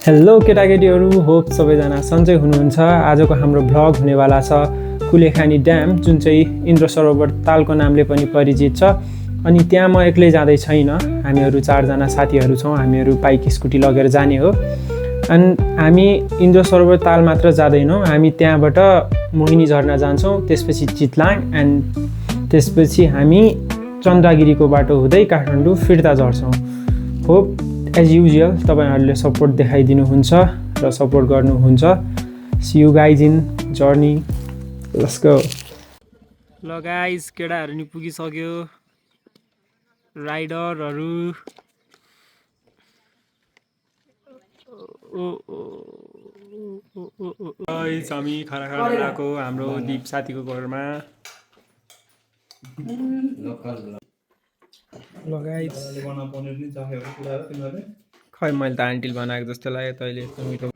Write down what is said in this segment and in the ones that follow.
Hello केटाकेटीहरू, hope सबैजना सन्चै हुनुहुन्छ। आजको हाम्रो भ्लग हुनेवाला छ कुलेखानी ड्याम, जुन चाहिँ इन्द्र सरोवर तालको नामले पनि परिचित छ। अनि त्यहाँ म एक्लै जाँदै छैन, हामीहरू 4 जना साथीहरू छौँ। हामीहरू बाइक स्कुटी लगेर जाने हो। अनि हामी इन्द्र सरोवर ताल मात्र जाँदैनौँ, हामी त्यहाँबाट मोहिनी झरना जान्छौँ, त्यसपछि चितलाङ, एन्ड त्यसपछि हामी चन्द्रगिरीको बाटो हुँदै काठमाडौँ फिर्ता झर्छौँ। होप एज युजुअल तपाईहरूले सपोर्ट देखाइदिनुहुन्छ र सपोर्ट गर्नुहुन्छ। See you guys in journey, let's go. ल गाइज, केटाहरू नि पुगिसक्यो, राइडरहरू। गाइज हामी खाना लगाएको हाम्रो दिप साथीको घरमा। ल गाइज, खै मैले त आन्टीले बनाएको जस्तो लाग्यो, तैँले मिठो।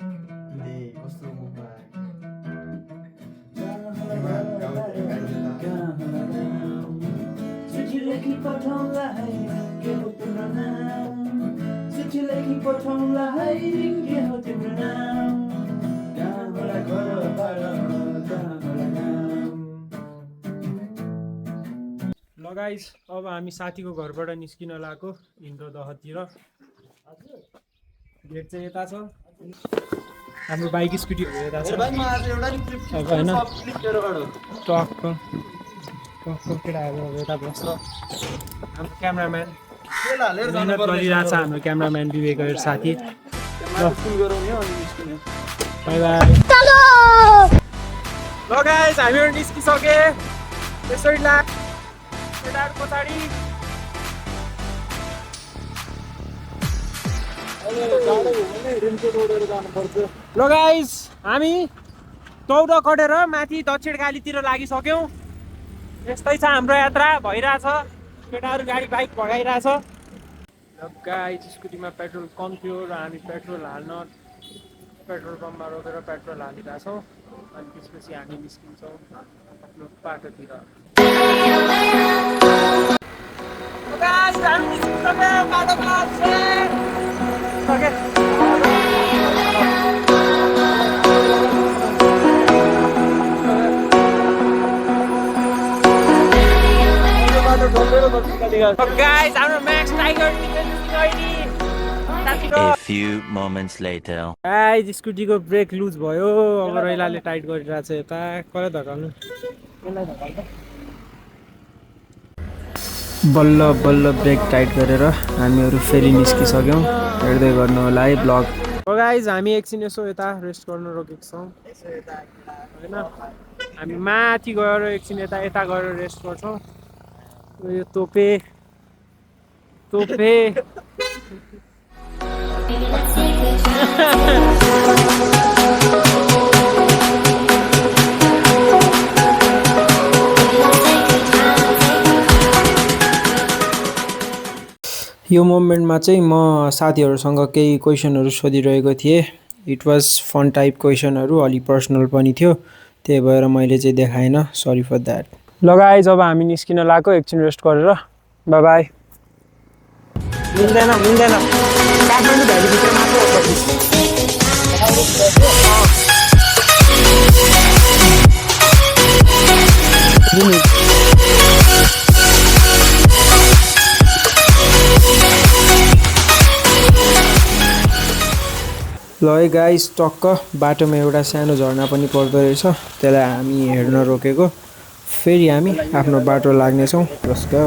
ल गाइज, अब हामी साथीको घरबाट निस्किन लागेको इन्द्रदहतिर। गेट चाहिँ यता छ, हाम्रो बाइक स्कुटीहरू यता छ होइन। टक्क केटाहरू अब यता बस्छ। हाम्रो क्यामराम्यान मिहिनेत गरिरहेको छ, हाम्रो क्यामराम्यान विवेक साथी। By by. ल गाइज, हामीहरू निस्किसके त्यसरी ला पछाडि ल गाइज, हामी दौड कटेर माथि दक्षिण कालीतिर लागिसक्यौँ। यस्तै छ हाम्रो यात्रा भइरहेछ। केटाहरू गाडी बाइक भगाइरहेछ। गाइज, स्कुटीमा पेट्रोल कम थियो र हामी पेट्रोल हाल्न पेट्रोल पम्पमा रोकेर पेट्रोल हालिरहेछौँ। अनि त्यसपछि हामी निस्किन्छौँ आफ्नो बाटोतिर। A few moments later. Guys, स्कुटीको ब्रेक लुज भयो। अब रैलाले टाइट गरिरहेको छ। यता कसले धकाल्नु, बल्ल बल्ल ब्रेक टाइट गरेर हामीहरू फेरि निस्किसक्यौँ। हेर्दै गर्नु होला है ब्लग। हो गाइज, हामी एकछिन यसो यता रेस्ट गर्नु रोकेको छौँ होइन। हामी माथि गएर एकछिन यता यता गएर रेस्ट गर्छौँ। यो तोपे यो मोमेन्टमा चाहिँ म साथीहरूसँग केही क्वेसनहरू सोधिरहेको थिएँ। इट वाज फन टाइप क्वेसनहरू, अलिक पर्सनल पनि थियो, त्यही भएर मैले चाहिँ देखाएन, सरी फर द्याट। ल गाइज, अब हामी निस्किन लागेको एकछिन रेस्ट गरेर। By by. मिल्दैन काठमाडौँ भ्यालीभित्र मात्र हो। ल है गाइस, टक्क बाटोमा एउटा सानो झरना पनि पर्दो रहेछ, त्यसलाई हामी हेर्न रोकेको। फेरि हामी आफ्नो बाटो लाग्नेछौँ। Let's go.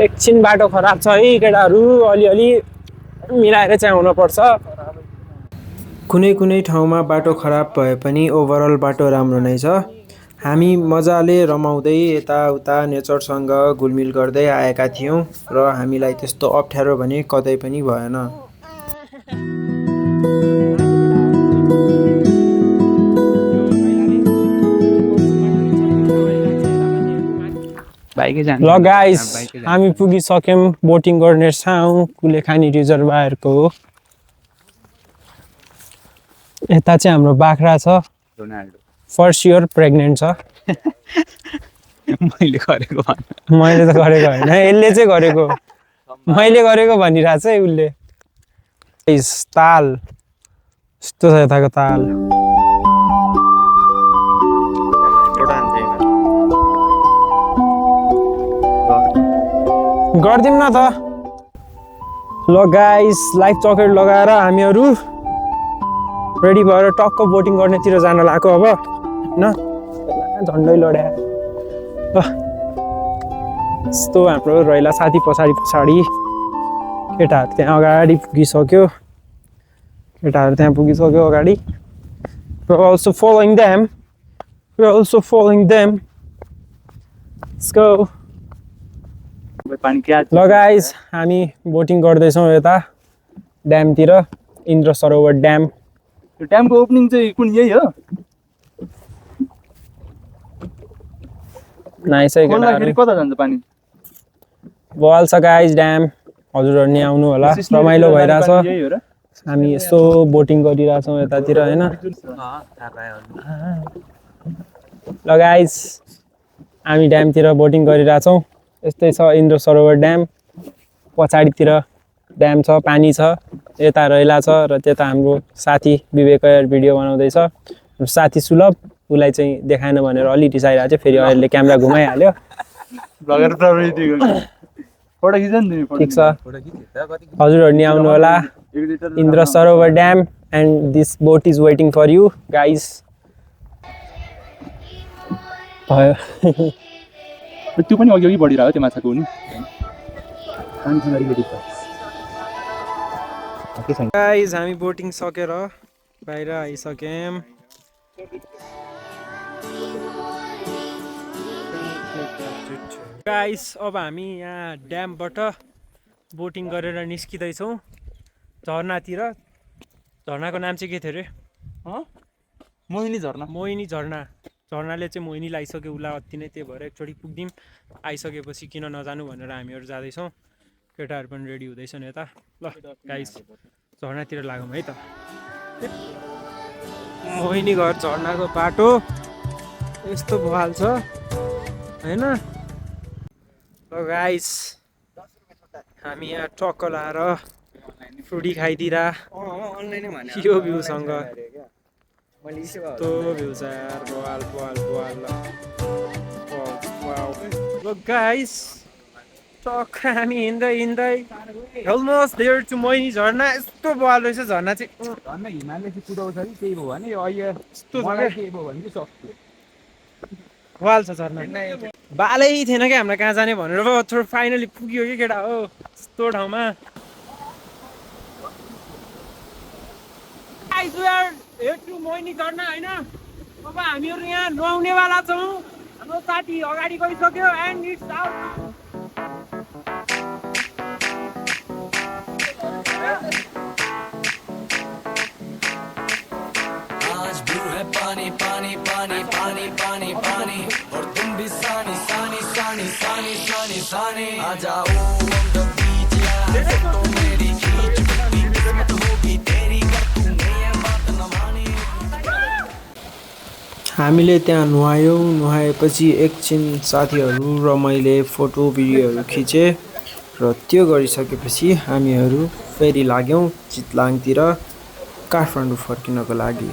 एकछिन बाटो खराब छ है केटाहरू, अलिअलि मिलाएर चाहिँ आउनुपर्छ। कुनै ठाउँमा बाटो खराब भए पनि ओभरअल बाटो राम्रो नै छ। हामी मजाले रमाउँदै यताउता नेचरसँग घुलमिल गर्दै आएका थियौँ र हामीलाई त्यस्तो अप्ठ्यारो भने कतै पनि भएन। ल गाइस, हामी पुगिसक्यौँ बोटिङ गर्ने ठाउँ कुलेखानी रिजर्भयरको। यता चाहिँ हाम्रो बाख्रा छ, फर स्योर प्रेग्नेन्ट छ। मैले गरेको भन मैले त गरेको होइन यसले चाहिँ गरेको मैले गरेको भनिरहेको छ है उसले ताल यस्तो छ यताको ताल गर्दिउँ न त ल गाइस लाइफ जकेट लगाएर हामीहरू रेडी भएर टक्क बोटिङ गर्नेतिर जान लाग्यो अब होइन झन्डै लड्या ल यस्तो हाम्रो रैला साथी पछाडि केटाहरू त्यहाँ अगाडि पुगिसक्यो अगाडि We're also following them. Let's go. पानी क्या ल गाइस हामी बोटिङ गर्दैछौँ यता ड्यामतिर इन्द्र सरोवर ड्याम त्यो ड्यामको ओपनिङ चाहिँ कुन यही हो नाइस है खोल्दाखेरि कता जान्छ पानी बल छ गाइस ड्याम हजुरहरू नि आउनु होला रमाइलो भइरहेछ यही हो र हामी यस्तो बोटिङ गरिरहेछौँ यतातिर होइन ल गाइस हामी ड्यामतिर बोटिङ गरिरहेछौँ यस्तै छ इन्द्र सरोवर ड्याम पछाडितिर ड्याम छ पानी छ यता रैला छ र त्यता हाम्रो साथी विवेक भिडियो बनाउँदैछ हाम्रो साथी सुलभ उसलाई चाहिँ देखाएन भनेर अलि रिसाइरहेको थियो फेरि अहिले क्यामेरा घुमाइहाल्यो भगेर प्रवृत्ति फोटो खिच्छ नि तिमी ठिक छ हजुरहरू नि आउनु होला Indra Sarovar dam and this boat is waiting for you guys भयो त्यो पनि अघि बढिरहेको त्यो माछाको नि गाइस हामी बोटिङ सकेर बाहिर आइसक्यौँ गाइस अब हामी यहाँ ड्यामबाट बोटिङ गरेर निस्किँदैछौँ झरनातिर झरनाको नाम चाहिँ के थियो अरे मोहिनी झर्ना झरनाले चाहिँ मोहिनी आइसक्यो उसलाई अति नै त्यही भएर एकचोटि पुग्दिउँ आइसकेपछि किन नजानु भनेर हामीहरू जाँदैछौँ केटाहरू पनि रेडी हुँदैछन् यता ल गाइस झरनातिर लागौँ है त मोहिनी घर झरनाको बाटो यस्तो बहाल छ होइन ल गाइस हामी यहाँ टक्क लाएर फ्रुटी खाइदिएर यो भ्यूसँग यस्तो भ्यू छ यार बवाल ल गाइस टक्क हामी हिँड्दै अलमोस्ट देयर टु मोहिनी झरना यस्तो बवाल रहेछ झरना चाहिँ झर्ना हिमालले चाहिँ कुदाउँछ कि त्यही भयो भने अहिले यस्तो छ मलाई क्या केही भयो भने चाहिँ सक्छु बवाल छ झरना बालै थिएन क्या हामीलाई कहाँ जाने भनेर थोरै फाइनली पुग्यो कि केटा हो यस्तो ठाउँमा मोहिनी झरना होइन अब हामीहरू यहाँ नुहाउनेवाला छौँ हाम्रो साथी अगाडि गइसक्यो एन्ड इट्स आउट आज ब्लू है पानी पानी पानी पानी पानी पानी और तुम भी सानी सानी सानी सानी सानी सानी आ जाओ on the beach यार तो मेरी खींच बिकती किस्मत होगी तेरी कर तूने ये बात न मानी हामीले त्यहाँ नुहाएपछि एकछिन साथीहरू र मैले फोटो भिडियोहरू खिचेँ र त्यो गरिसकेपछि हामीहरू फेरि लाग्यौँ चितलाङतिर काठमाडौँ फर्किनको लागि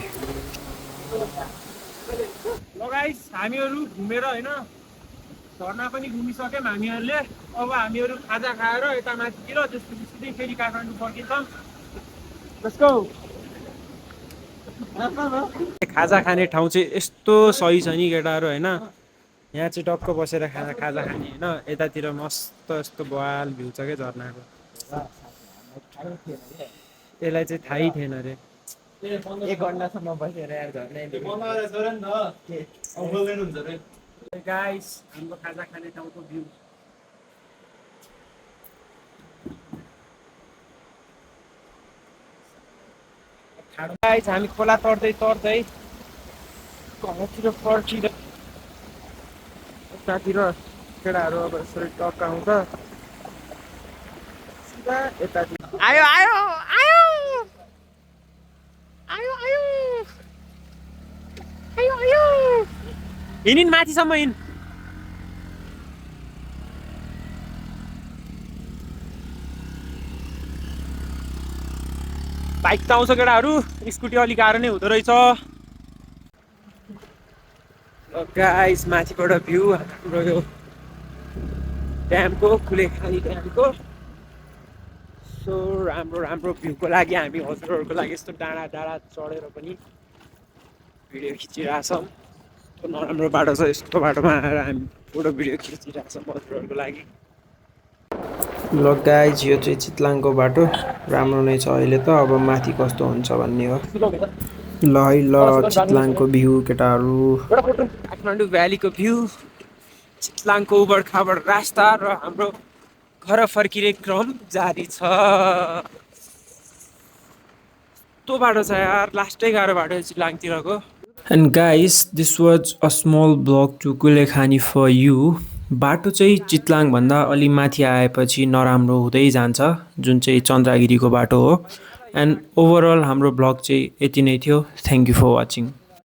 गाइस हामीहरू घुमेर होइन झरना पनि घुमिसक्यौँ हामीहरूले अब हामीहरू खाजा खाएर यता माथितिर त्यसपछि सिधै फेरि काठमाडौँ फर्किन्छौँ लेट्स गो खाजा खाने ठाउँ चाहिँ यस्तो सही छ नि केटाहरू होइन यहाँ चाहिँ टक्क बसेर खाजा खाने होइन यतातिर मस्त यस्तो बवाल भ्यू छ क्या झरनाको यसलाई चाहिँ थाहै थिएन अरे 1 घन्टासम्म बसेर यार झर्नै गाइस हाम्रो खाजा खाने ठाउँको भ्यू गाइस हामी खोला तर्दै घरतिर फर्किँदै यतातिर केटाहरू अब यसरी टक्क आउँछ सिधा यतातिर आयो आयो आयो आयो आयो आयो आयो हिँडिन् माथिसम्म हिँड बाइक त आउँछ केटाहरू, स्कुटी अलिक गाह्रो नै हुँदो रहेछ। गाइस माथिबाट भ्यू हाम्रो यो ड्यामको, कुलेखानी ड्यामको। सो राम्रो भ्यूको लागि हामी हजुरहरूको लागि यस्तो डाँडा डाँडा चढेर पनि भिडियो खिचिरहेछौँ। यस्तो नराम्रो बाटो छ, यस्तो बाटोमा आएर हामी फोटो भिडियो खिचिरहेछौँ हजुरहरूको लागि। ल गाइज यो चाहिँ चितलाङको बाटो राम्रो नै छ अहिले त, अब माथि कस्तो हुन्छ भन्ने हो। ल है ल चितलाङको भ्यू केटाहरू, काठमाडौँ भ्यालीको भ्यू, चितलाङको उबड खाबड रास्ता र हाम्रो घर फर्किने क्रम जारी छ। यस्तो बाटो छ यार, लास्टै गाह्रो बाटो चितलाङतिरको। And guys this was a small vlog to Kulekhani for you. बाटो चाहिँ चितलाङभन्दा अलि माथि आएपछि नराम्रो हुँदै जान्छ, जुन चाहिँ चन्द्रगिरीको बाटो हो। एन्ड ओभरअल हाम्रो ब्लग चाहिँ यति नै थियो। Thank you for watching.